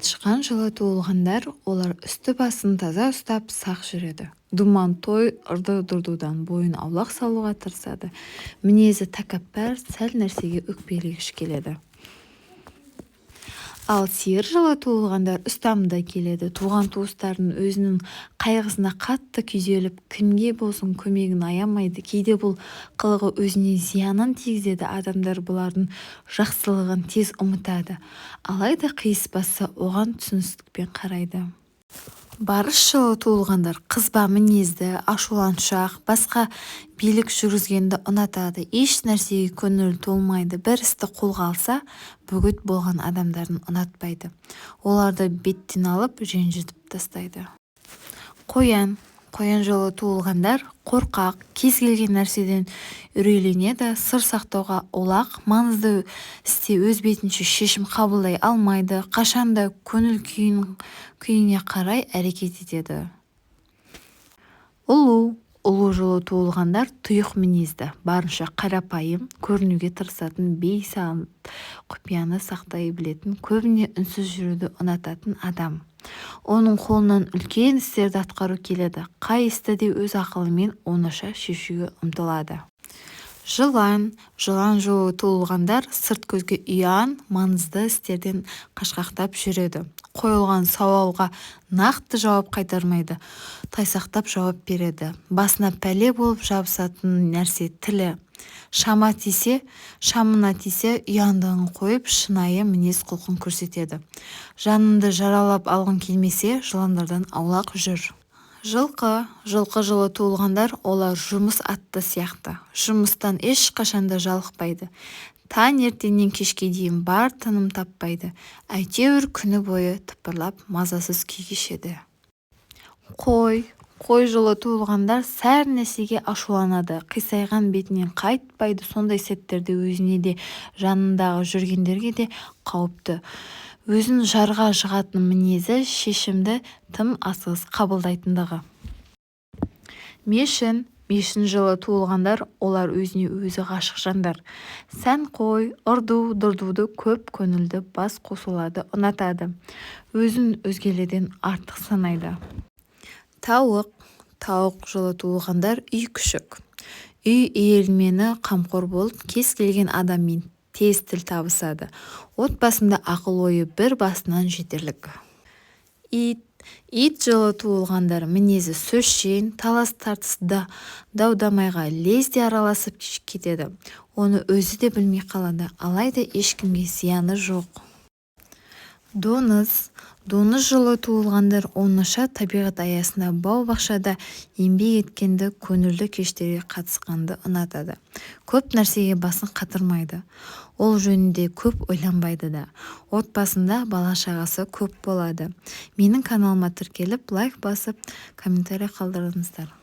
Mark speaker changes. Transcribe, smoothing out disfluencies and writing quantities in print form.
Speaker 1: Тышқан жылы туылғандар, олар үсті-басын таза ұстап, сақ жүреді. Думан той, ырду-дырдудан бойын аулақ салуға тырысады. Мінезі тәкаппар, сәл нәрсеге өкпелегіш келеді. Ал сиыр жылы туылғандар ұстамды келеді. Туған-туыстарының, өзінің қайғысына қатты күйзеліп, кімге болсын көмегін аямайды. Кейде бұл қылығы өзіне зиянын тигізеді. Адамдар бұлардың жақсылығын тез ұмытады. Алайда қиыспаса, оған түсіністікпен қарайды. Барыс жылы туылғандар қызба мінезді, ашуланшақ, басқа билік жүргізгенді ұнатады. Еш нәрсеге көңілі толмайды. Бір істі қолға алса, бөгет болған адамдарын ұнатпайды. Оларды беттен алып, ренжітіп тастайды. Қоян. Қоян жылы туылғандар қорқақ, кез келген нәрседен үрейленеді, сыр сақтауға олақ, маңызды істе өз бетінше шешім қабылдай алмайды, қашанда көңіл күйіне қарай әрекет етеді. Ұлу. Ұлу жылы туылғандар тұйық мінезді, барынша қарапайым көрінуге тырысатын, бейсаналы, құпияны сақтай білетін, көбіне үнсіз жүруді ұнататын адам. Оның қолынан үлкен істерді атқару келеді. Қай істі де өз ақылымен оңаша шешуге ұмтылады. Жылан. Жылан жылы туылғандар сырт көзге ұяң, маңызды істерден қашқақтап жүреді. Қойылған сауалға нақты жауап қайтармайды, тайсақтап жауап береді. Басына пәле болып жабысатын нәрсе тілі. Шама тисе, шамына тисе, ұяңдығын қойып, шынайы мінез-құлқын көрсетеді. Жаныңды жаралап алғың келмесе, жыландардан аулақ жүр. Жылқы. Жылқы жылы туылғандар, олар жұмыс атты сияқты. Жұмыстан ешқашанда жалықпайды. Таңертеңнен кешке дейін бар тыным таппайды. Әйтеуір күні бойы тыпырлап, мазасыз күй кешеді. Қой. Қой жылы туылғандар сәл нәрсеге ашуланады, қисайған бетінен қайтпайды. Сондай сәттерде өзіне де, жанындағы жүргендерге де қауіпті. Өзін жарға жығатын мінезі, шешімді тым асығыс қабылдайтындығы. Мешін. Мешін жылы туылғандар, олар өзіне өзі ғашық жандар. Сәнқой, ырду-дырдуды, көп көңілді бас қосуларды ұнатады. Өзін өзгелерден артық санайды. Тауық. Тауық жылы туылғандар үй күшік. Үй иелмені, қамқор болып, кез келген адаммен тез тіл табысады. Отбасында ақыл-ойы бір басынан жетерлік. Ит. Ит жылы туылғандар мінезі сөзшең, талас-тартыс, дау-дамайға лезде араласып кетеді. Оны өзі де білмей қалады. Алайда ешкімге зияны жоқ. Доңыз. Доңыз жылы туылғандар оңаша табиғат аясында, бау-бақшада еңбек еткенді, көңілді кештерге қатысқанды ұнатады. Көп нәрсеге басын қатырмайды. Ол жөнінде көп ойланбайды да. Отбасында бала-шағасы көп болады. Менің каналыма тіркеліп, лайк басып, комментарий қалдырыңыздар.